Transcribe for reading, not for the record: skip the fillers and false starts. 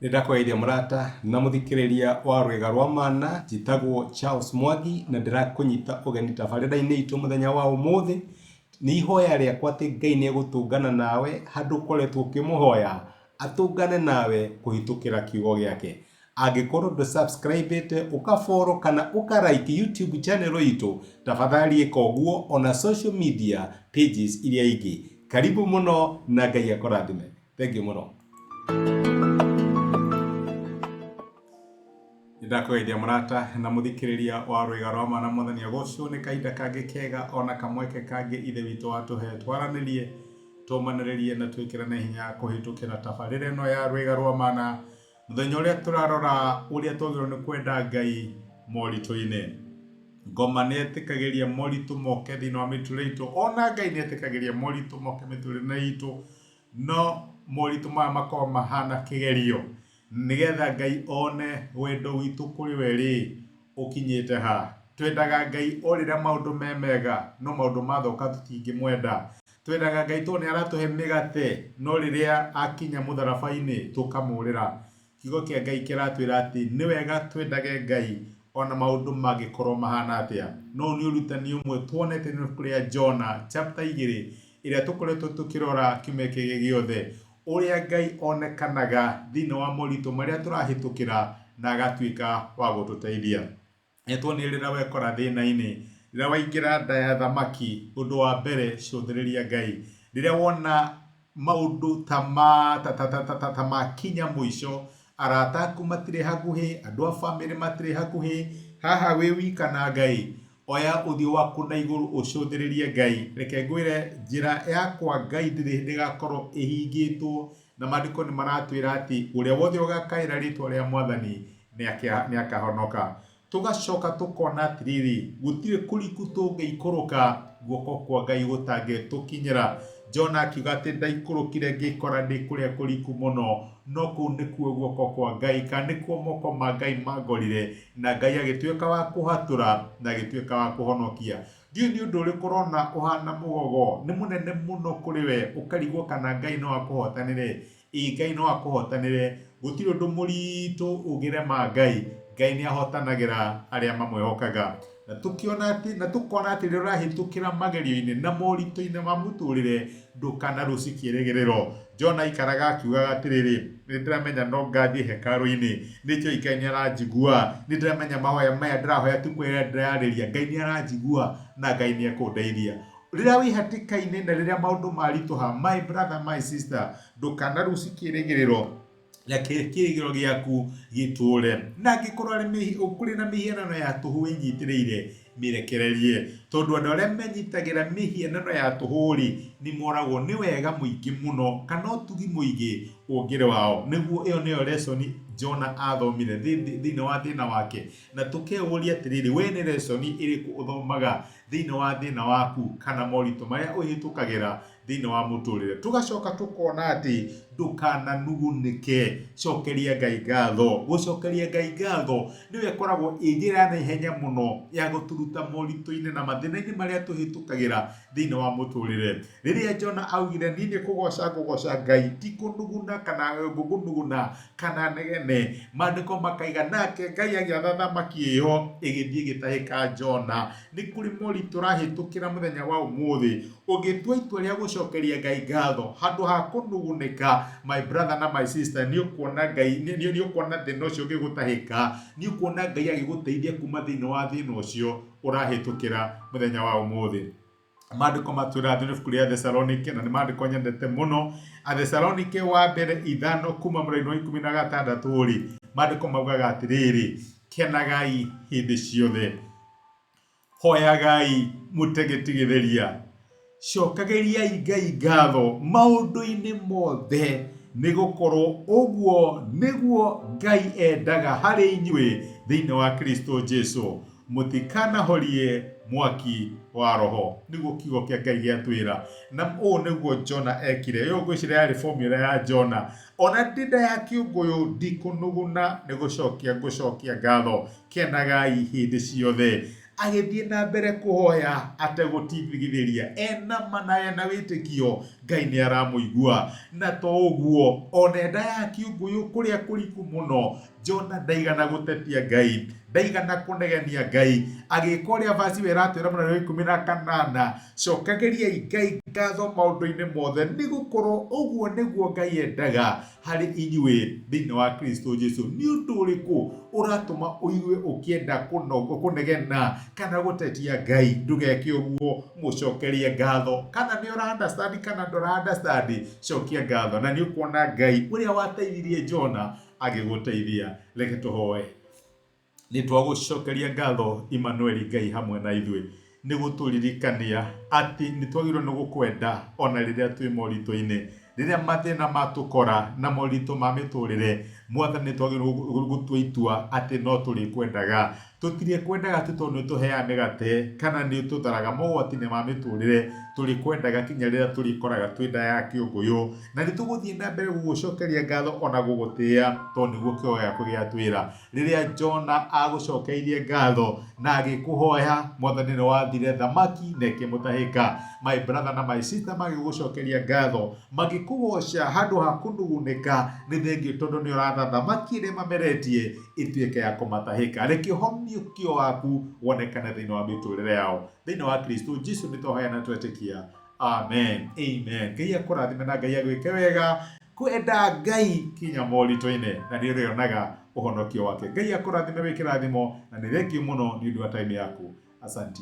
Nĩndakũgeithia mũrata na mũthikĩrĩria wa Rwĩga rwa Mana, njĩtagwo Charles Mwangi na ndĩrakũnyita ũgeni tabarĩra-inĩ itũ mũthenya wa ũmũthĩ. Nĩ ihoya rĩakwa atĩ Ngai nĩ egũtũngana nawe handũ ũkoretwo ũkĩmũhoya, atũngane nawe kũhĩtũkĩra kiugo gĩake. Angĩkorwo ndũ subscribe ĩte, ũka follow kana ũka like YouTube channel itũ, tafadhali ĩka ũguo ona social media pages iria ingĩ. Karibu mũno na Ngai akũrathime. Thengiũ mũno. Nĩndakũgeithia mũrata na mũthikĩrĩria wa Rwĩga rwa Ma na Mwathani agocwo nĩ kahinda kangĩ kega ona kamweke kangĩ Ithe witũ atũhe twaranĩrie, tũmanĩrĩrie na twĩkĩrane hinya kũhĩtũkĩra tabarĩra ĩno ya Rwĩga rwa Ma na mũthenya ũrĩa tũrarora ũrĩa twagĩrĩirwo nĩ kwenda Ngai moritũ-inĩ. Ngoma nĩ etĩkagĩria moritũ moke thĩinĩ wa mĩtũrĩre itũ, ona Ngai nĩ etĩkagĩria moritũ moke mĩtũrĩre-inĩ itũ, No moritũ maya makoragwo mahana kĩgerio nĩgetha Ngai one wendo witũ kũrĩ we rĩ, ũkinyĩte ha. Twendaga Ngai o rĩrĩa maũndũ me mega, no maũndũ mathũka tũtingĩmwenda. Twendaga Ngai tondũ nĩ aratũhe mĩgate, no rĩrĩa akinya mũtharaba-inĩ tũkamũrĩra. Kiugo kĩa Ngai kĩratwĩra atĩ nĩ wega twendage Ngai o na maũndũ mangĩkorũo mahaana atĩa. Na ũyũ nĩ ũrutani ũmwe tuonete thĩinĩ wa ibuku rĩa Jona chapter igĩrĩ ĩrĩa tũkoretwo tũkĩrora kiumia gĩkĩ gĩothe, ũrĩa Ngai onekanaga thĩinĩ wa moritũ marĩa tũrahĩtũkĩra na agatuĩka wa gũtũteithia. Nĩtuonire rĩrĩa wekora thĩna-inĩ, rĩrĩa waingĩra nda ya thamaki, ũndũ wa mbere cũthĩrĩria Ngai. Rĩrĩa wona maũndũ ta ma ta ta ta ta ta makinya mũico, arata aku matirĩ hakuhĩ, andũ a bamĩrĩ matirĩ hakuhĩ, haha wĩ wika na Ngai, oya ũthiũ waku na igũrũ ũcũthĩrĩrie Ngai. Reke ngwĩre njĩra ya kwa Ngai ndĩrĩ hĩndĩ ĩgakorwo ĩhingĩtwo, na maandĩko nĩ maratwĩra atĩ ũrĩa wothe ũgakaĩra rĩtwa rĩa Mwathani nĩakahonoka. Tũgacoka tũkona atĩrĩrĩ, gũtirĩ kũriku tũngĩikũrũka guoko kwa Ngai gũtangĩtũkinyĩra. Jona akiuga atĩ ndaikũrũkire ngĩkora ndĩ kũrĩa kũriku mũno, no kũu nĩkuo guoko kwa Ngai kana nĩkuo moko ma Ngai mangorire, na Ngai agĩtuĩka wa kũhatũra na agĩtuĩka wa kũhonokia. Ndiũĩ nĩ ũndũ ũrĩkũ ũrona ũhana mũgogo, nĩ mũnene mũno kũrĩ we, ũkarigwo kana Ngai no akũhotanĩre. Ĩĩ Ngai no akũhotanĩre, gũtirĩ ũndũ mũritũ ũngĩrema Ngai, Ngai nĩ ahotanagĩra arĩa mamwĩhokaga. Na tũkĩona atĩ, na tũkona atĩ rĩrĩa ũrahĩtũkĩra magerio-inĩ na moritũ-inĩ ma mũtũrĩre, ndũkanarũci kĩrĩgĩrĩro. Jona aikaraga akiugaga atĩrĩrĩ, nĩ ndĩramenya no ngathiĩ hekarũ-inĩ, nĩ njũĩ Ngai nĩ aranjigua, nĩ ndĩramenya mahoya maya ndĩrahoya ti kwĩra ndĩrarĩria, Ngai nĩ aranjigua na Ngai nĩ ekũndeithia. Rĩrĩa wĩ hatĩka-inĩ na rĩrĩa maũndũ maritũha, my brother, my sister, ndũkanaruci kĩrĩgĩrĩro, reke kĩrĩgĩrĩro gĩaku gĩtũũre. Na angĩkorwo kũrĩ na mĩhianano ya tũhũ wĩnyitĩrĩire, mĩrekererie. Tondũ andũ arĩa menyitagĩra mĩhianano ya tũhũ-rĩ, nĩ moragwo nĩ wega mũingĩ mũno kana ũtugi mũingĩ ũngĩrĩ wao. Nĩguo ĩyo nĩyo lesson Jona athomire thĩinĩ wa thĩna wake. Na tũkeyũria atĩrĩrĩ, we nĩ lesson ĩrĩkũ ũthomaga thĩinĩ wa thĩna waku kana moritũ marĩa ũhĩtũkagĩra thĩinĩ wa mũtũrĩre. Tũgacoka tũkona atĩ ndũkananugunĩke, cokeria Ngai ngatho. Gũcokeria Ngai ngatho nĩyo ĩkoragwo ĩ njĩra ya naihenya mũno ya gũtũruta moritũ-inĩ na mathĩna-inĩ marĩa tũhĩtũkagĩra thĩinĩ wa mũtũrĩre. Rĩrĩa Jona augire niĩ nĩ kũgoca ngũgoca Ngai ti kũnuguna kana ngũnuguna kana negene, maandĩko makaiga nake Ngai agĩatha thamaki ĩyo ĩgĩthiĩ ĩgĩtahĩka Jona. Nĩ kũrĩ moritũ ũrahĩtũkĩra mũthenya wa ũmũthĩ, ũngĩtua itua rĩa gũcokeria Ngai ngatho handũ ha kũnugunĩka, my brother na my sister, nĩ ũkuona Ngai, nĩ ũkuona thĩna ũcio ũgĩgũtahĩka, nĩ ũkuona Ngai agĩgũteithia kuma thĩinĩ wa thĩna ũcio ũrahĩtũkĩra mũthenya wa ũmũthĩ. Maandĩko matwĩra thĩinĩ ibuku rĩa Thesalonike, na nĩ maandĩko nyendete mũno. Athesalonike wa mbere ithano kuma mũraini wa 16 rĩ, maandĩko maugaga atĩrĩrĩ, kenagai hĩndĩ ciothe, hoyagai mũtegĩtigithĩria, cokagĩriai Ngai ngatho maũndũ-inĩ mothe, nĩ gũkorwo ũguo nĩguo Ngai endaga harĩ inyuĩ thĩinĩ wa Kristo Jesu. Mũtikanahorie mwaki wa Roho. Nĩguo kiugo kĩa Ngai gĩatwĩra. Na ũũ nĩguo Jona ekire. Ĩyo ngwĩciria yarĩ formula ya Jona. Ona ndĩ nda ya kĩũngũyũ ndikũnuguna, nĩ gũcokia ngũcokia ngatho. Kenagai hĩndĩ ciothe. Agĩthiĩ na mbere kũhoya ategũtigithĩria, ena ma na ena wĩtĩkio. Ngai nĩ aramũigua. Na to ũguo, ona nda ya kĩũngũyũ kũrĩa kũriku mũno, Jona ndaigana gũtetia Ngai, ndaigana kũnegenia Ngai, agĩka ũrĩa vaci ĩyo ĩratwĩra mũrari wa 18, cokagĩriai Ngai ngatho maũndũ-inĩ mothe, nĩ gũkorwo ũguo nĩguo Ngai endaga harĩ inyuĩ thĩinĩ wa Kristo Jesu. Nĩ ũndũ ũrĩkũ ũratũma ũigue ũkĩenda kũnegena kana gũtetia Ngai? Ndũgeke ũguo, mũcokerie ngatho. Kana nĩ ũra understand kana ndũra understand, cokia ngatho na nĩ ũkuona Ngai ũrĩa wateithirie Jona agĩgũteithia. Reke tũhoe. Nĩ twagũcokeria ngatho Imanueli Ngai hamwe na ithuĩ nĩ gũtũririkania atĩ nĩ twagĩrĩirwo nĩ gũkwenda ona rĩrĩa twĩ moritũ-inĩ, rĩrĩa mathĩna matũkora na moritũ ma mĩtũrĩre, Mwathani nĩ twagĩrĩirwo gũtua itua atĩ no tũrĩkwendaga. Tũtirĩkwendaga tu tondũ nĩ ũtũheaga mĩgate kana nĩ ũtũtharaga mogwati-inĩ ma mĩtũrĩre, tũrĩkwendaga kinya rĩrĩa tũrĩkoraga twĩ nda ya kĩũngũyũ. Na nĩ tũgũthiĩ na mbere gũgũcokeria ngatho ona gũgũtĩĩa tondũ nĩguo kiugo gĩaku gĩatwĩra. Rĩrĩa Jona agũcokeirie ngatho na agĩkũhoya, Mwathani nĩ wathire thamaki na ĩkĩmũtahĩka. My brother na my sister magĩgũcokeria ngatho, magĩkũgoca handũ ha kũnugunĩka, nĩ thengiũ tondũ nĩ ũratha thamaki ĩrĩa ĩmameretie ĩtuĩke ya kũmatahĩka. Reke ũhonokio waku wonekane thĩinĩ wa mĩtũrĩre yao. Thĩinĩ wa Kristo Jesu nĩ twahoya na twetĩkia. Amen. Amen. Ngai akũrathime na Ngai agwĩke wega. Kwenda Ngai kinya moritũ-inĩ na nĩ ũrĩonaga ũhonokio wake. Ngai akũrathime wĩ kĩrathimo na nĩ thengiũ mũno nĩ ũndũ wa time yaku. Asanti.